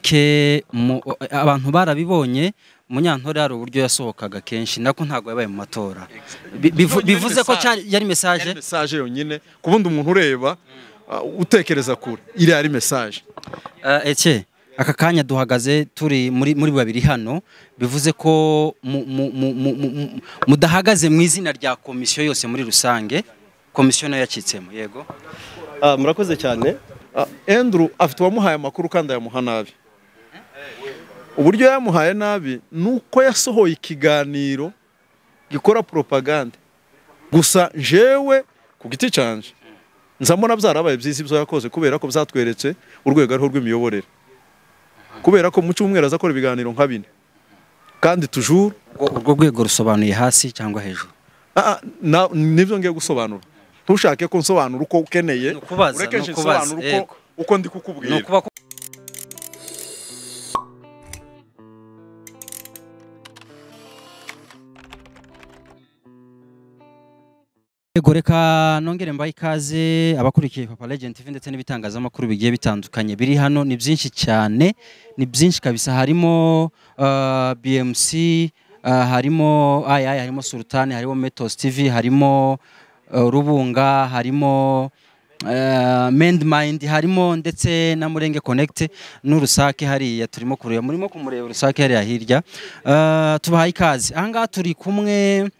Ke abantu barabibonye Munyantore hari uburyo yasohokaga kenshi nako ntago yabaye mu matora. Bivuze ko yari message, yari message yonyine kubundi umuntu ureba utekereza kure iri ari message. Eke aka kanya duhagaze turi muri babiri hano bivuze ko mudahagaze mu izina rya komisiyo yose muri rusange, komisiyo nayo yacitsemo. Yego, murakoze cyane. Andrew afite uwamuhaye amakuru kandi ayamuha nabi. Uburyo yamuhaye nabi nuko yasohoye ikiganiro gikora propaganda. Gusa jewe ku giti canje nzamona byarabaye byiza ibyo yakoze kubera ko byatweretse urwego ariho rw'imiyoborere. Kubera ko mu cyumweru azakora ibiganiro nka bine kandi toujours urwo rwego rusobanuye hasi cyangwa hejuru. Nibyo ngiye gusobanura. Ntushake ko nsobanura uko ukeneye, ureke nsobanura uko ndi kukubwira. Yego, reka nongere mbaye ikaze abakurikiye Papa Legend TV ndetse n'ibitangazamakuru bigiye bitandukanye biri hano. Ni byinshi cyane, ni byinshi kabisa. Harimo BMC, harimo II, harimo Sultan, harimo Metos TV, harimo Rubunga, harimo Mend Mind, harimo ndetse na Murenge Connect n'Urusake hariya turimo kureba, murimo kumureba Urusake hariya hirya. Tubahaye ikaze. Aha ngaha turi kumwe,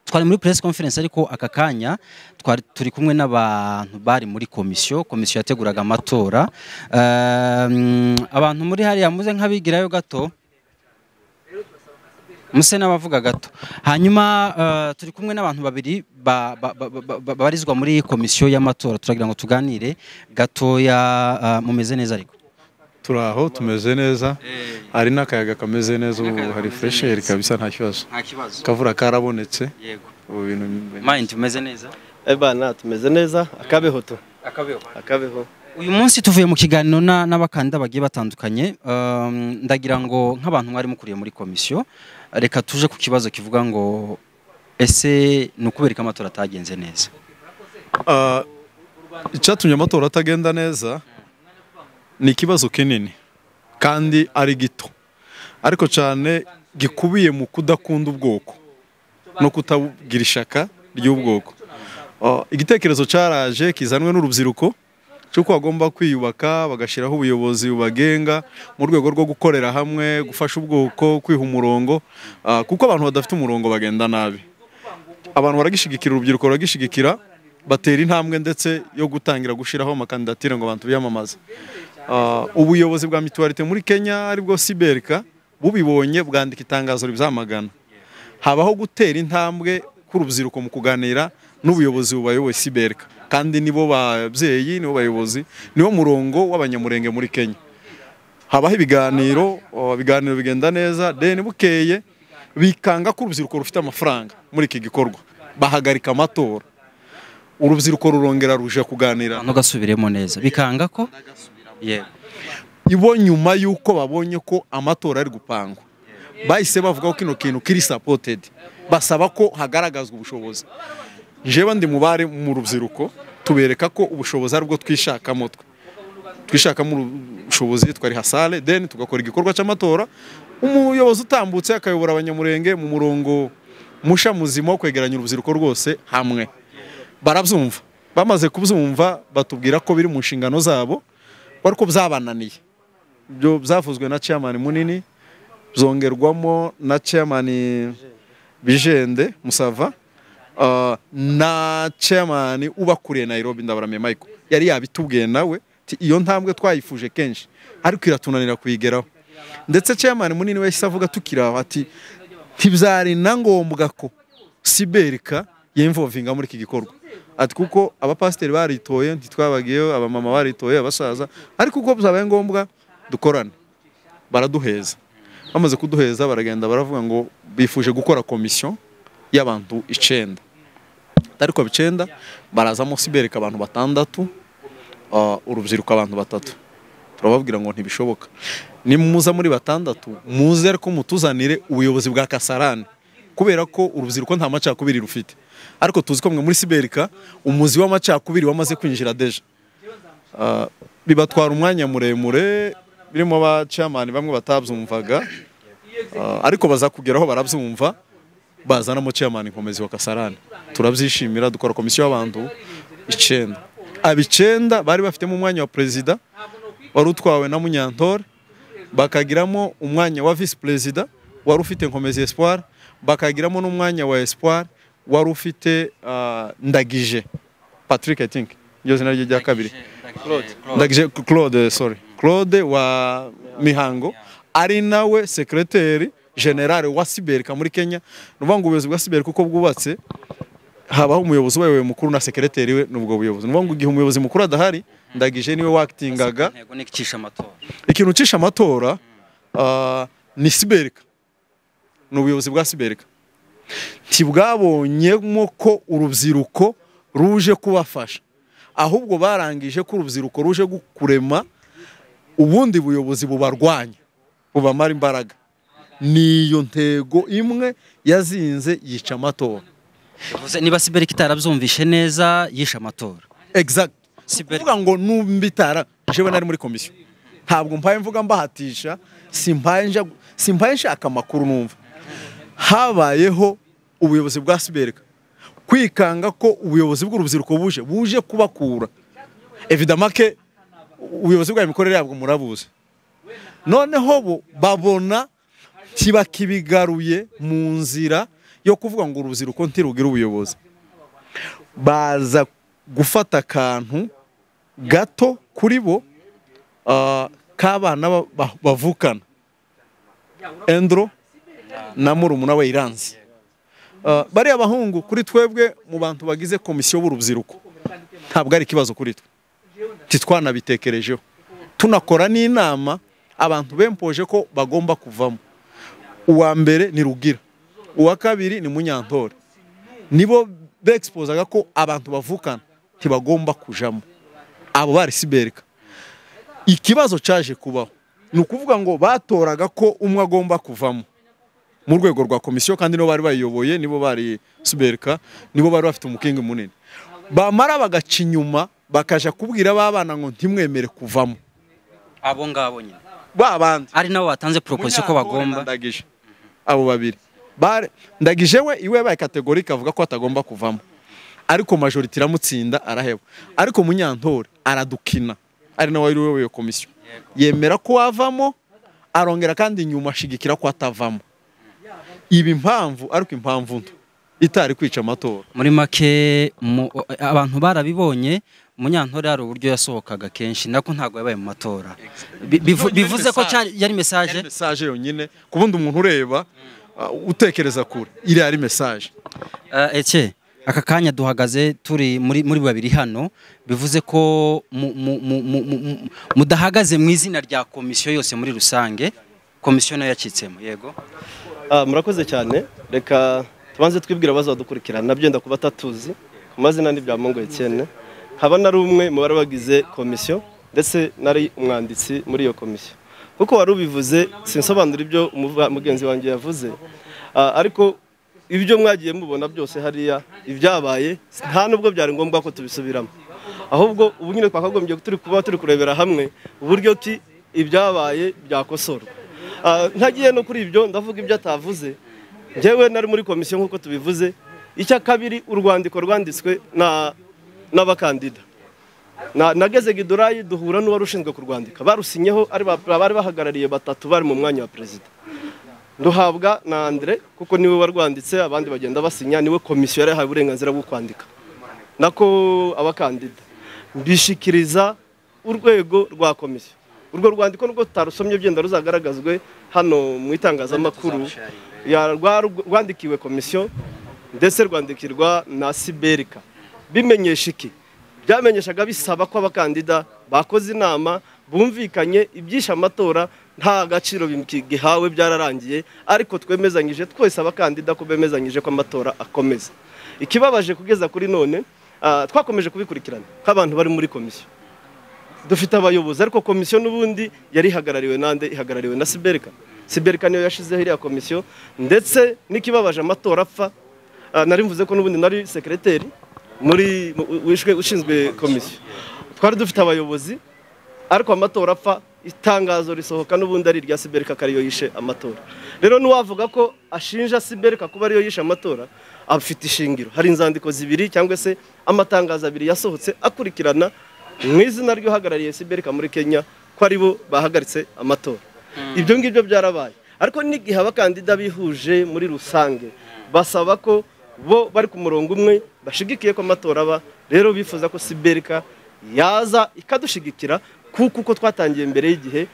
twari muri press conference ariko aka kanya twari turi kumwe n'abantu bari muri komisiyo yateguraga amatora. Abantu muri hariya muze nk'abigirayo gato, muse n'abavuga gato. Hanyuma turi kumwe n'abantu babiri babarizwa muri komisiyo y'amatora, turagira ngo tuganire gatoya. Mumeze neza ariko? Turaho, tumeze neza. Hari n'akayaga kameze neza ubu, hari fresher kabisa, nta kibazo. Nta kibazo. Kavura karabonetse. Yego. Ubu bintu Mind tumeze neza. Bana tumeze neza, akabeho tu. Akabeho. Akabeho. Uyu munsi tuvuye mu kiganiro n'abakandida bagiye batandukanye. Ndagira ngo nk'abantu mwari mukuriye muri komisiyo, reka tuje ku kibazo kivuga ngo ese nukubereka amatora atagenze neza? Icyatumye amatora atagenda neza ni ikibazo kinini kandi ari gito, ariko cyane gikubiye mu kudakunda ubwoko no kutagira ishaka ry'ubwoko. Igitekerezo cyaraje kizanwe n'urubyiruko cy'uko bagomba kwiyubaka bagashyiraho ubuyobozi bubagenga mu rwego rwo gukorera hamwe, gufasha ubwoko, kwiha umurongo, kuko abantu badafite umurongo bagenda nabi. Abantu baragishigikira, urubyiruko ruragishigikira, batera intambwe ndetse yo gutangira gushiraho amakandidatire ngo abantu biyamamaze. Ubuyobozi bwa mutualité muri Kenya aribwo Siberika bubibonye bwandika itangazo ribyamagana. Habaho gutera intambwe k'urubyiruko mu kuganira n'ubuyobozi bubayoboye Siberika, kandi nibo babyeyi, nibo bayobozi, nibo murongo w'abanyamurenge muri Kenya. Habaho ibiganiro, ibiganiro bigenda neza, then bukeye bikanga ko urubyiruko rufite amafaranga muri iki gikorwa, bahagarika amatora. Urubyiruko rurongera ruje kuganira. Ntugasubiremo neza, bikanga ko ibo nyuma yuko babonye ko amatora ari gupangwa, bahise bavuga ko kino kintu kiri supported, basaba ko hagaragazwa ubushobozi. Jewe ndi mubare mu rubyiruko tubereka ko ubushobozi aribwo twishakamo, twishakamo ubushobozi, twari hasale then tugakora igikorwa cy'amatora. Umuyobozi utambutse akayobora abanyamurenge mu murongo musha muzima wo kwegeranya urubyiruko rwose hamwe. Barabyumva, bamaze kubyumva batubwira ko biri mu nshingano zabo, ariko byabananiye. Ibyo byavuzwe na chairman Munini, byongerwamo na chairman Bijende Musava, na chairman ubakuriye Nairobi Ndabaramiye Michael. Yari yabitubwiye nawe iyo ntambwe twayifuje kenshi ariko iratunanira kuyigeraho. Ndetse chairman Munini wese avuga tukiraho ati ntibyari na ngombwa ko Siberika yemvovinga muri iki gikorwa, ati kuko abapasiteri baritoye ntitwabagiyeyo, abamama baritoye, abasaza, ariko uko byabaye ngombwa dukorane. Baraduheza. Bamaze kuduheza baragenda baravuga ngo bifuje gukora komisiyo y'abantu 9. Ariko 9 barazamo Siberika abantu 6, urubyiruko abantu 3. Turababwira ngo ntibishoboka. Nimuza muri 6 muze ariko mutuzanire ubuyobozi bwa Kasarani, kubera ko urubyiruko nta macakubiri rufite. Ariko tuzi ko mwe muri Siberika umuzi w'amacakubiri wamaze kwinjira deja. Bibatwara umwanya muremure. birimo ba chairman bamwe batabyumvaga, ariko baza kugeraho barabyumva, bazanamo chairman Nkomezi wa Kasarani, turabyishimira, dukora komisiyo y'abantu 9. Abicenda bari bafitemo umwanya wa president wari utwawe na Munyantore, bakagiramo umwanya wa vice president wari ufite Nkomezi Espoir, bakagiramo n'umwanya wa Espoir wari ufite Ndagije Patrick, I think iryo zina rye rya kabiri, Ndagije Claude, sorry, Claude wa Mihango, ari nawe secretary general wa Siberika muri Kenya. Nuvuga ngo ubuyobozi bwa Siberika uko bwubatse, habaho umuyobozi wayoboye mukuru na secretary we, nubwo buyobozi. Nuvuga ngo igihe umuyobozi mukuru adahari, Ndagije niwe waktingaga. Intego ni ikicisha amatora. Ikintu cisha amatora ni Siberika, ni ubuyobozi bwa Siberika ntibwabonyemo ko urubyiruko ruje kubafasha, ahubwo barangije ko urubyiruko ruje kurema ubundi buyobozi bubarwanya, bubamara imbaraga. Niyo ntego imwe yazinze yica amatora. Bivuze niba Siberika itarabyumvishe neza yisha amatora. Exact. Siberika kuvuga ngo numbitara, jewe nari muri komisiyo, ntabwo mpaye mvuga mbahatisha, simpaye nshaka amakuru numva. Habayeho ubuyobozi bwa Siberika kwikanga ko ubuyobozi bw'urubyiruko buje kubakura. Évidemment que ubuyobozi bwa imikorere yabwo murabuze. Noneho bo babona kibakibigaruye mu nzira yo kuvuga ngo urubyiruko ntirugira ubuyobozi, baza gufata akantu gato kuri bo k'abana bavukana, Endro na murumuna we Iranzi. Bariya bahungu kuri twebwe mu bantu bagize komisiyo b'urubyiruko ntabwo ari ikibazo kuri twe, titwanabitekerejeho, tunakora n'inama abantu bempoje ko bagomba kuvamo. Uwa mbere ni Rugira, uwa kabiri ni Munyantore, nibo beexposaga ko abantu bavukana ntibagomba kujamo, abo bari Siberika. Ikibazo caje kubaho ni ukuvuga ngo batoraga ko umwe agomba kuvamo mu rwego rwa komisiyo, kandi nibo bari bayiyoboye, nibo bari Siberika, nibo bari bafite umukingi munini. Bamara bagaca inyuma bakaja kubwira babana ngo ntimwemere kuvamo, abo ngabo nyine babandi ari nabo batanze proposition ko bagomba. Ndagije abo babiri bare, Ndagije we iwe baye categorique avuga ko atagomba kuvamo, ariko majority iramutsinda araheba. Ariko Munyantore aradukina, ari nawe wari uyoboye komisiyo, yemera ko avamo, arongera kandi inyuma ashigikira ko atavamo. Ibi impamvu, ariko impamvu nto itari kwica amatora. Muri make abantu barabibonye, Munyantore hari uburyo yasohokaga kenshi, nako ntabwo yabaye mu matora. Bivuze ko yari message, yari message yonyine kubundi umuntu ureba utekereza kure, iri ari message. Eke aka kanya duhagaze turi muri babiri hano, bivuze ko mudahagaze mu izina rya komisiyo yose muri rusange, komisiyo nayo yacitsemo. Yego. Murakoze cyane. Reka tubanze twibwira abazadukurikirana, nabyo ndakuba tatuzi ku mazina ni Byamungu Etienne, nkaba nari umwe mu bari bagize komisiyo ndetse nari umwanditsi muri iyo komisiyo. Kuko wari ubivuze sinsobanura ibyo mugenzi wanjye yavuze, ariko ibyo mwagiye mubona byose hariya ibyabaye nta nubwo byari ngombwa ko tubisubiramo, ahubwo ubu nyine twakagombye turi kuba turi kurebera hamwe uburyo ki ibyabaye byakosorwa. Ntagiye no kuri ibyo ndavuga ibyo atavuze. Njyewe nari muri komisiyo nkuko tubivuze. Icya kabiri, urwandiko rwanditswe n'abakandida. Nageze Gidurayi duhura n'uwari ushinzwe kurwandika, barusinyeho ari bari bahagarariye batatu bari mu mwanya wa president. Nduhabwa na Andre kuko niwe warwanditse, abandi bagenda basinya, niwe komisiyo yari yahawe uburenganzira bwo kwandika nako abakandida. Mbishikiriza urwego rwa komisiyo. Urwo rwandiko nubwo tutarusomye byenda ruzagaragazwe hano mu itangazamakuru, rwandikiwe komisiyo ndetse rwandikirwa na Siberika. Bimenyesha iki? Byamenyeshaga bisaba ko abakandida bakoze inama bumvikanye ibyisha amatora nta gaciro gihawe, byararangiye, ariko twemezanyije twese abakandida ko bemezanyije ko amatora akomeza. Ikibabaje kugeza kuri none, twakomeje kubikurikirana nk'abantu bari muri komisiyo, dufite abayobozi, ariko komisiyo n'ubundi yari ihagarariwe nande? Ihagarariwe na Siberika. Siberika niyo yashizeho iriya komisiyo, ndetse n'ikibabaje amatora apfa. Nari mvuze ko n'ubundi nari sekreteri muri ushinzwe komisiyo, twari dufite abayobozi, ariko amatora apfa Itangazo risohoka n'ubundi ari irya Siberika ko ariyo yishe amatora. Rero n'uwavuga ko ashinja Siberika kuba ariyo yishe amatora afite ishingiro. Hari inzandiko zibiri cyangwa se amatangazo abiri yasohotse akurikirana mu izina ry'uhagarariye Siberika muri Kenya ko aribo bahagaritse amatora. Ibyo ngibyo byarabaye. Ariko n'igihe abakandida bihuje muri rusange basaba ko bo bari ku murongo umwe bashigikiye ko amatora aba, rero bifuza ko Siberika yaza ikadushigikira kuko uko twatangiye mbere y'igihe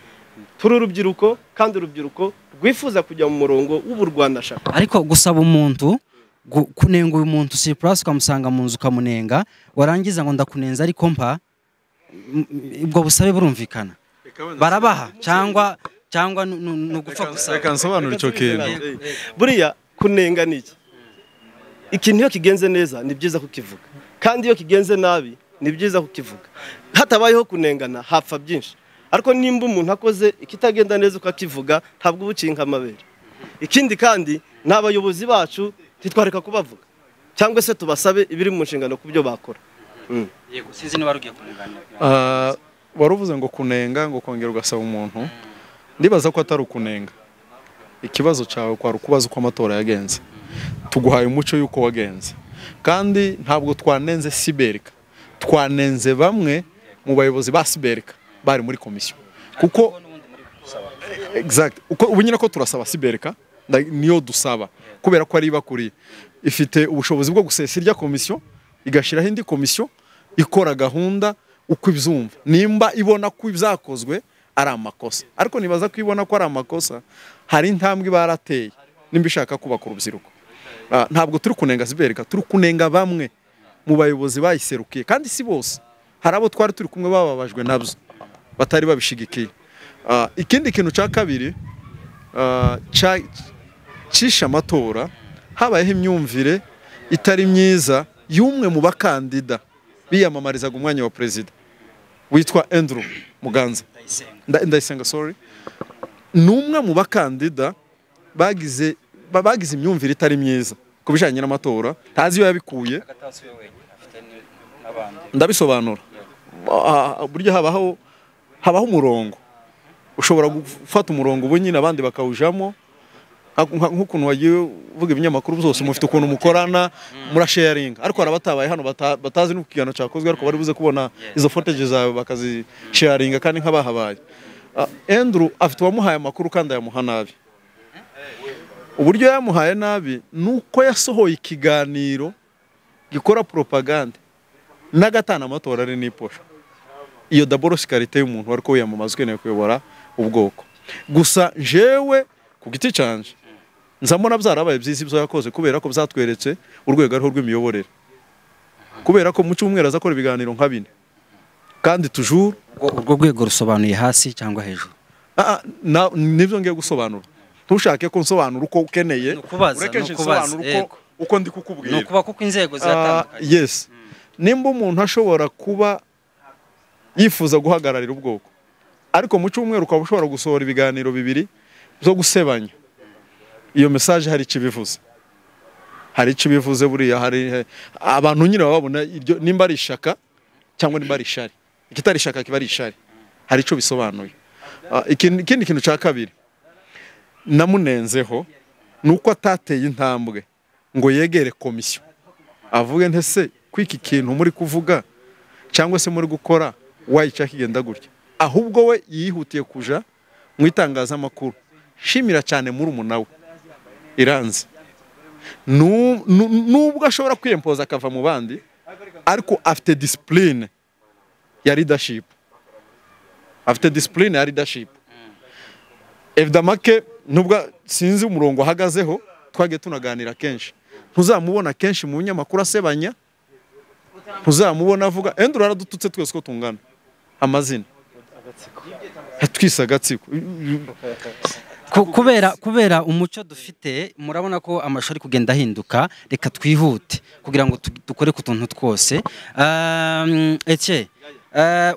turi urubyiruko kandi urubyiruko rwifuza kujya mu murongo w'uburwanashaka. Ariko gusaba umuntu kunenga uyu muntu si plus ukamusanga mu nzu ukamunenga warangiza ngo ndakunenza ariko mpa, ubwo busabe burumvikana barabaha cyangwa ni ugupfa gusaba. Reka nsobanure icyo kintu. Buriya kunenga ni iki? Ikintu iyo kigenze neza ni byiza kukivuga, kandi iyo kigenze nabi ni byiza kukivuga. Hatabayeho kunengana hapfa byinshi, ariko nimba umuntu akoze ikitagenda neza ukakivuga ntabwo uba ucinka amabere. Ikindi kandi n'abayobozi bacu ntitwareka kubavuga cyangwa se tubasabe ibiri mu nshingano ku byo bakora. Yego, sinzi niba rugiye kunenga. Waruvuze ngo kunenga ngo kongera ugasaba umuntu, ndibaza ko atari ukunenga. Ikibazo cyawe kwari ukubaza uko amatora yagenze, tuguhaye umuco yuko wagenze, kandi ntabwo twanenze Siberika, twanenze bamwe mu bayobozi ba Siberika bari muri komisiyo. Kuko exact uko ubu nyine ko turasaba Siberika niyo dusaba kubera ko ari bakuriye, ifite ubushobozi bwo gusesa irya komisiyo igashiraho indi komisiyo ikora gahunda uko ibyumva, nimba ibona ko ibyakozwe ari amakosa. Ariko nibaza ko ibona ko ari amakosa hari intambwe barateye nimba ishaka kubaka urubyiruko. Ntabwo turi kunenga Siberika, turi kunenga bamwe mu bayobozi bayiserukiye, kandi si bose, hari abo twari turi kumwe bababajwe nabyo batari babishigikiye. Ikindi kintu cya kabiri cisha amatora, habayeho imyumvire itari myiza y'umwe mu bakandida biyamamarizaga umwanya wa perezida witwa Andrew Muganza Ndayisenga, sorry, ni umwe mu bakandida bagize imyumvire itari myiza ku bijyanye n'amatora, ntazi iyo yabikuye. Ndabisobanura buryo habaho umurongo, ushobora gufata umurongo ubu nyine abandi bakawujamo, nk'ukuntu wagiye uvuga ibinyamakuru byose mufite ukuntu mukorana murasharinga, ariko hari abatabaye hano batazi n'uko ikiganiro cyakozwe, ariko bari buze kubona izo footage zawe bakazisharinga kandi nk'abahabaye. Andrew afite uwamuhaye amakuru kandi ayamuha nabi. Uburyo yamuhaye nabi nuko yasohoye ikiganiro gikora propaganda n'agatana amatora ari n'iposha. Iyo daboro sikarite y'umuntu ariko wiyamamaza ukeneye kuyobora ubwoko. Gusa jewe ku giti canje nzamona byarabaye byiza ibyo yakoze kubera ko byatweretse urwego ariho rw'imiyoborere. Kubera ko mu cyumweru azakora ibiganiro nka bine kandi toujours urwo rwego rusobanuye hasi cyangwa hejuru. Nibyo ngiye gusobanura. Ntushake ko nsobanura uko ukeneye, ureke nsobanura uko ndi kukubwira. Nukuba kuko inzego ziratandukanye. Yes. Nimba umuntu ashobora kuba yifuza guhagararira ubwoko, ariko mu cyumweru ukaba ushobora gusohora ibiganiro bibiri byo gusebanya, iyo message hari ikibivuze. Hari ikibivuze buriya, hari abantu nyine babona iryo nimba ari ishaka cyangwa nimba ari ishari. Ikitari ishaka kiba ari ishari. Hari ico bisobanuye. Ikindi kintu cya kabiri namunenzeho nuko atateye intambwe ngo yegere komisiyo avuge ntese kwiki kintu muri kuvuga cyangwa se muri gukora wayica kigenda gutya, ahubwo we yihutiye kuja mu itangazamakuru. Shimira cyane muri umunawe iranze, nubwo ashobora kwiyempoza akava mu bandi, ariko afite discipline ya leadership, afite discipline ya leadership. Evdamake nubwo sinzi umurongo ahagazeho, twagiye tunaganira kenshi, ntuzamubona kenshi mu binyamakuru asebanya, ntuzamubona avuga Andrew aradututse twese ko tungana amazina twise agatsiko. Kubera umuco dufite, murabona ko amashuri ari kugenda ahinduka, reka twihute kugira ngo dukore ku tuntu twose. Etienne,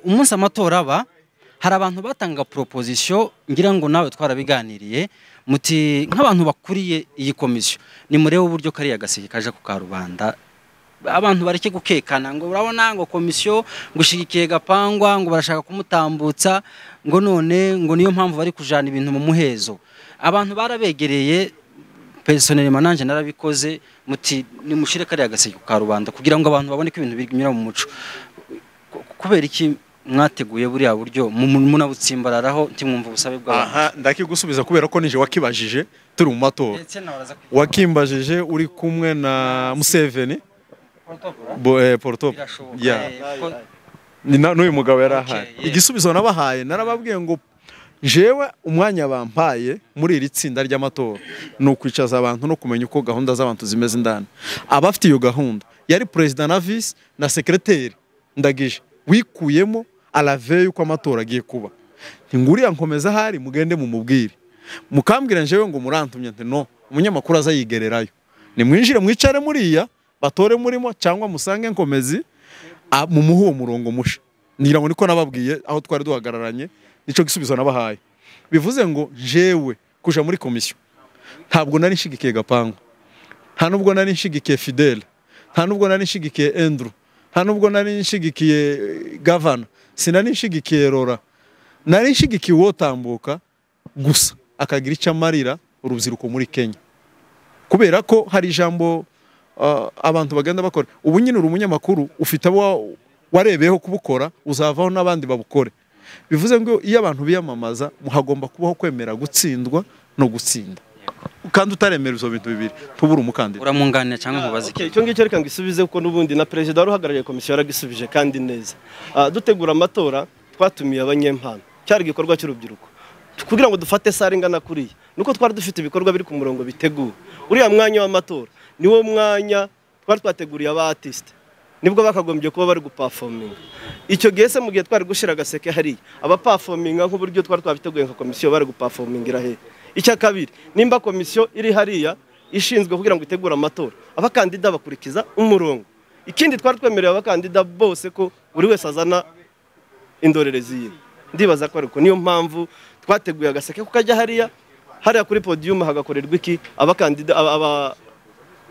umunsi amatora aba hari abantu batanga proposition, ngira ngo nawe twarabiganiriye, muti nk'abantu bakuriye iyi komisiyo nimurebe uburyo kariya gaseke kaje ku karubanda Abantu bareke gukekana ngo urabona ngo komisiyo ngo ishigikiye Gapangwa, ngo barashaka kumutambutsa, ngo none ngo niyo mpamvu bari kujana ibintu mu muhezo. Abantu barabegereye, personnellement nanje narabikoze, muti nimushire kariya gaseke ku karubanda kugira ngo abantu babone ko ibintu binyura mu muco. Kubera iki mwateguye buriya buryo munabutsimbararaho ntimwumva ubusabe bw'abantu? Aha ndakigusubiza kubera ko nije wakibajije turi mu matora. Wakimbajije uri kumwe na Museveni Porto. Yeah. N'uyu mugabo yarahaye. Igisubizo nabahaye narababwiye ngo jewe umwanya bampaye muri iri tsinda ry'amatora ni ukwicaza abantu no kumenya uko gahunda z'abantu zimeze indani. Abafite iyo gahunda yari president na vice na secrétaire Ndagije wikuyemo alave yuko amatora agiye kuba. Ntinguriya nkomeza hari mugende mumubwire. Mukambwira njewe ngo murantumye nti no, umunyamakuru azayigererayo. Nimwinjire mwicare muriya batore murimo cyangwa musange nkomezi mumuhe uwo murongo musha. Ngira ngo niko nababwiye aho twari duhagararanye, nico gisubizo nabahaye. Bivuze ngo jewe kuja muri komisiyo ntabwo nari nshigikiye Gapangwa, nta nubwo nari nshigikiye Fidele, nta nubwo nari nshigikiye Andrew, nta nubwo nari nshigikiye Gavana, sinari nshigikiye Rora, nari nshigikiye uwo tambuka gusa akagira icyo amarira urubyiruko muri Kenya. Kubera ko hari ijambo abantu bagenda bakora. Ubu nyine uri umunyamakuru ufite abo warebeyeho kubukora, uzavaho n'abandi babukore. Bivuze ngo iyo abantu biyamamaza hagomba kubaho kwemera gutsindwa no gutsinda. Kandi utaremera izo bintu bibiri tubura umukandida. Uramwunganira cyangwa nkubaze iki? Icyo ngicyo reka ngisubize kuko n'ubundi na president uhagarariye komisiyo yaragisubije kandi neza. Dutegura amatora twatumiye abanyempano, cyari igikorwa cy'urubyiruko kugira ngo dufate sare ingana kuriya, nuko twari dufite ibikorwa biri ku murongo biteguwe. Uriya mwanya w'amatora niwo mwanya twari twateguriye aba artiste, nibwo bakagombye kuba bari guperforminga. Icyo gihe se mu gihe twari gushira agaseke hariya aba performinga nk'uburyo twari twabiteguye nka komisiyo bari guperformingira he. Icya kabiri, nimba komisiyo iri hariya ishinzwe kugira ngo itegure amatora, abakandida bakurikiza umurongo. Ikindi twari twemereye abakandida bose ko buri wese azana indorerezi yiwe. Ndibaza ko ariko niyo mpamvu twateguye agaseke kukajya hariya hariya kuri podium hagakorerwa iki, abakandida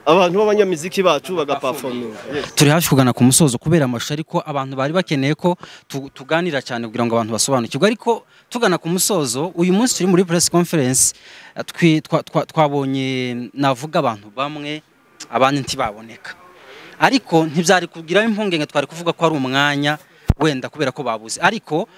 abantu b'abanyamiziki bacu bagaperforminga. Turi hafi kugana ku musozo kubera amashusho, ariko abantu bari bakeneye ko tuganira cyane kugira ngo abantu basobanukirwe. Ariko tugana ku musozo, uyu munsi turi muri press conference twabonye navuga abantu bamwe abandi ntibaboneka, ariko ntibyari kugira impungenge, twari kuvuga ko ari umwanya wenda kubera ko babuze. Ariko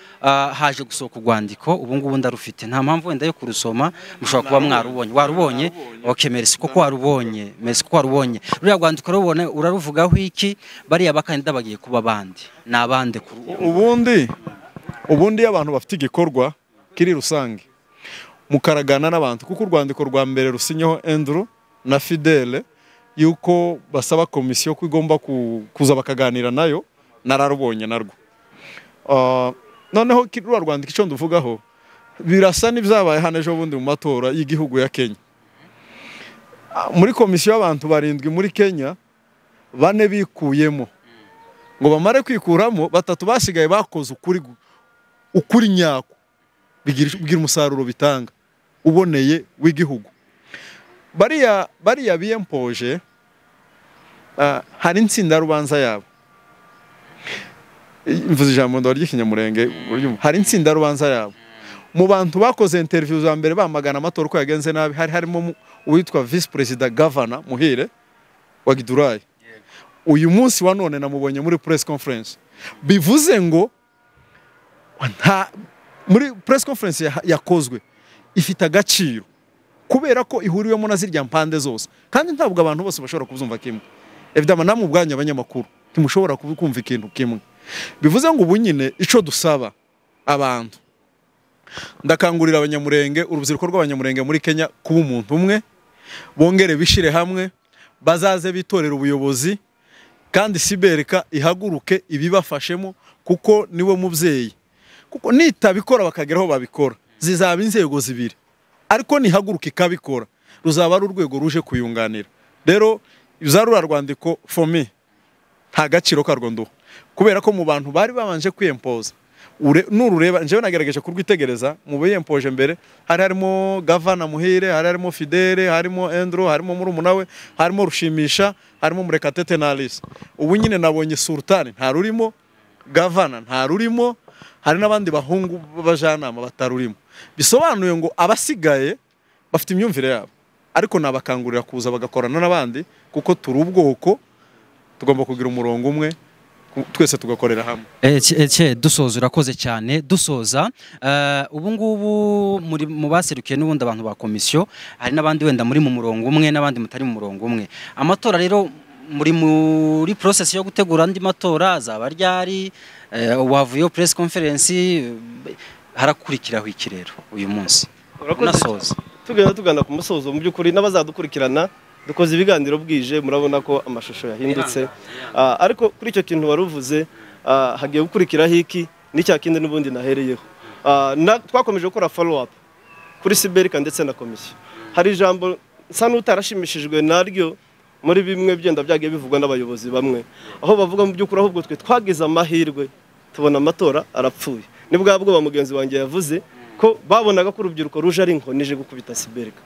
haje gusohoka urwandiko, ubu ngubu ndarufite, nta mpamvu wenda yo kurusoma, mushobora kuba mwarubonye. Warubonye? Okay, merci kuko warubonye. Merci kuko warubonye. Ruriya rwandiko rubone uraruvugaho iki? Bariya bakandida bagiye kuba bande nabande? Ubundi abantu bafite igikorwa kiri rusange mukaragana n'abantu, kuko urwandiko rwa mbere rusinyeho Andrew na Fidele yuko basaba komisiyo ko igomba kuza bakaganira nayo, nararubonye narwo. Noneho ruriya rwandiko icyo nduvugaho birasa n'ibyabaye hano ejo bundi mu matora y'igihugu ya Kenya. Muri komisiyo y'abantu 7 muri Kenya, 4 bikuyemo, ngo bamare kwikuramo 3 basigaye bakoze ukuri nyako, bigira umusaruro bitanga uboneye w'igihugu. Bariya biyempoje, hari insinda rubanza yabo. Mvuze ijambo ry'ikinyamurenge, hari insinda rubanza yabo. Mu bantu bakoze interview za mbere bamagana amatora uko yagenze nabi, hari harimo uwitwa Vice President Governor Muhire wa Gidurayi. Uyu munsi wa none namubonye muri press conference. Bivuze ngo muri press conference yakozwe ifite agaciro kubera ko ihuriwemo na zirya mpande zose, kandi ntabwo abantu bose bashobora kubyumva kimwe. Evidemment namwe ubwanyu abanyamakuru ntimushobora kubikumva ikintu kimwe. Bivuze ngo ubu nyine ico dusaba abantu, ndakangurira abanyamurenge, urubyiruko rw'abanyamurenge muri Kenya kuba umuntu umwe, bongere bishire hamwe, bazaze bitorera ubuyobozi, kandi sibereka ihaguruke ibibafashemo kuko niwe mubyeyi. Kuko nitabikora bakageraho babikora, zizaba inzego zibiri, ariko nihaguruka ikabikora ruzaba ari urwego ruje kuyunganira. Rero izarura rwandiko for me nta gaciro karwo nduho, kubera ko mu bantu bari babanje kwiyempoza Nurureba njyewe nagerageje kurwitegereza mu biyempoje mbere, hari harimo Gavana Muhire, hari harimo Fidele, harimo Endro, harimo murumuna we, harimo Rushimisha, harimo Murekatete na Alice. Ubu nyine nabonye Sultani ntarurimo, Gavana ntarurimo, hari n'abandi bahungu b'abajanama batarurimo. Bisobanuye ngo abasigaye bafite imyumvire yabo, ariko nabakangurira kuza bagakorana n'abandi, kuko turi ubwoko tugomba kugira umurongo umwe, twese tugakorera hamwe. Dusoza, urakoze cyane. Dusoza, ubu ngubu muri mu baserukiye n'ubundi abantu ba komisiyo, hari n'abandi wenda muri mu murongo umwe n'abandi mutari mu murongo umwe. Amatora rero muri process yo gutegura andi matora azaba ryari? Wavuyeho press conference, harakurikiraho iki rero uyu munsi? Nasoza tugenda tugana ku musozo. Mu by'ukuri n'abazadukurikirana dukoze ibiganiro bwije, murabona ko amashusho yahindutse. Ariko kuri icyo kintu waruvuze, hagiye gukurikiraho iki n'icya kindi n'ubundi nahereyeho. Twakomeje gukora follow up kuri Siberika ndetse na komisiyo. Hari ijambo nsa n'utarashimishijwe naryo muri bimwe byenda byagiye bivugwa n'abayobozi bamwe, aho bavuga mu by'ukuri ahubwo twe twagize amahirwe tubona amatora arapfuye. Ni bwa bwoba mugenzi wanjye yavuze ko babonaga ko urubyiruko ruje ari inkoni ije gukubita Siberika.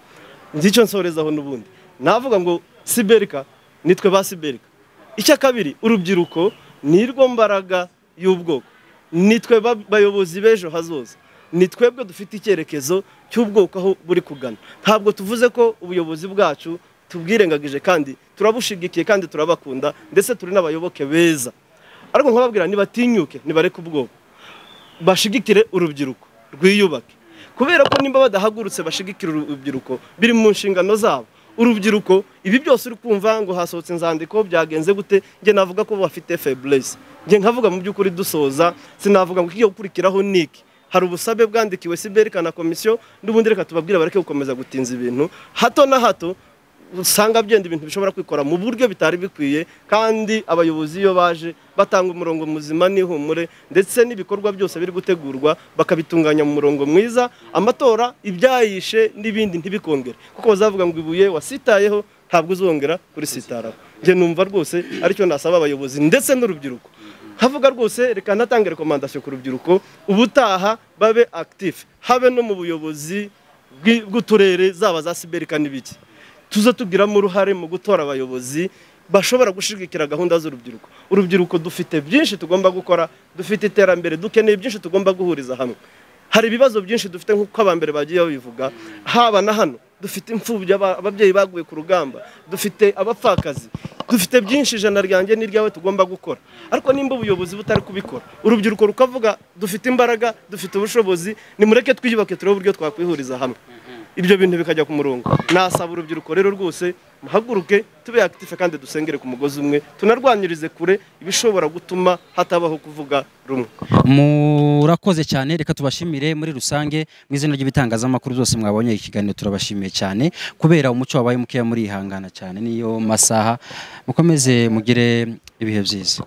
Ngicyo nsorezaho n'ubundi navuga ngo Siberika nitwe ba Siberika. Icya kabiri, urubyiruko nirwo mbaraga y'ubwoko, nitwe bayobozi b'ejo hazoza, ni twebwe dufite icyerekezo cy'ubwoko aho buri kugana. Ntabwo tuvuze ko ubuyobozi bwacu tubwirengagije, kandi turabushigikiye kandi turabakunda, ndetse turi n'abayoboke beza. Ariko nkababwira nibatinyuke, nibareke ubwoko, bashigikire urubyiruko rwiyubake, kubera ko nimba badahagurutse bashigikira urubyiruko biri mu nshingano zabo. Urubyiruko ibi byose uri kumva ngo hasohotse inzandiko byagenze gute, nge navuga ko bafite faiblesse. Nge nkavuga mu by'ukuri dusoza, sinavuga ngo ikigiye gukurikiraho niki. Hari ubusabe bwandikiwe Siberika na komisiyo, n'ubundi reka tubabwira bareke gukomeza gutinza ibintu hato na hato, usanga byenda ibintu bishobora kwikora mu buryo bitari bikwiye. Kandi abayobozi iyo baje batanga umurongo muzima n'ihumure, ndetse n'ibikorwa byose biri gutegurwa bakabitunganya mu murongo mwiza, amatora ibyayishe n'ibindi ntibikongere, kuko bazavuga ngo ibuye wasitayeho ntabwo uzongera kurisitaraho. Nge numva rwose aricyo nasaba abayobozi ndetse n'urubyiruko. Havuga rwose reka natange recommandation ku rubyiruko, ubutaha babe active, habe no mu buyobozi bw'uturere, zaba za Siberika n'ibiki, tuza tugiramo uruhare mu gutora abayobozi bashobora gushigikira gahunda z'urubyiruko. Urubyiruko dufite byinshi tugomba gukora, dufite iterambere, dukeneye byinshi tugomba guhuriza hamwe. Hari ibibazo byinshi dufite nk'uko abambere bagiye babivuga, haba na hano dufite imfubyi, ababyeyi baguye ku rugamba, dufite abapfakazi, dufite byinshi, ijana ryanjye n'iryawe tugomba gukora. Ariko nimba ubuyobozi butari kubikora, urubyiruko rukavuga dufite imbaraga, dufite ubushobozi, nimureke twiyubake turebe uburyo twakwihuriza hamwe, ibyo bintu bikajya ku murongo. Nasaba urubyiruko rero rwose muhaguruke, tube active kandi dusengere ku mugozi umwe, tunarwanyirize kure ibishobora gutuma hatabaho kuvuga rumwe. Murakoze cyane, reka tubashimire muri rusange mu izina ry'ibitangazamakuru byose mwabonye ikiganiro. Turabashimiye cyane kubera umuco wabaye mukeya, muri ihangana cyane niyo masaha. Mukomeze mugire ibihe byiza.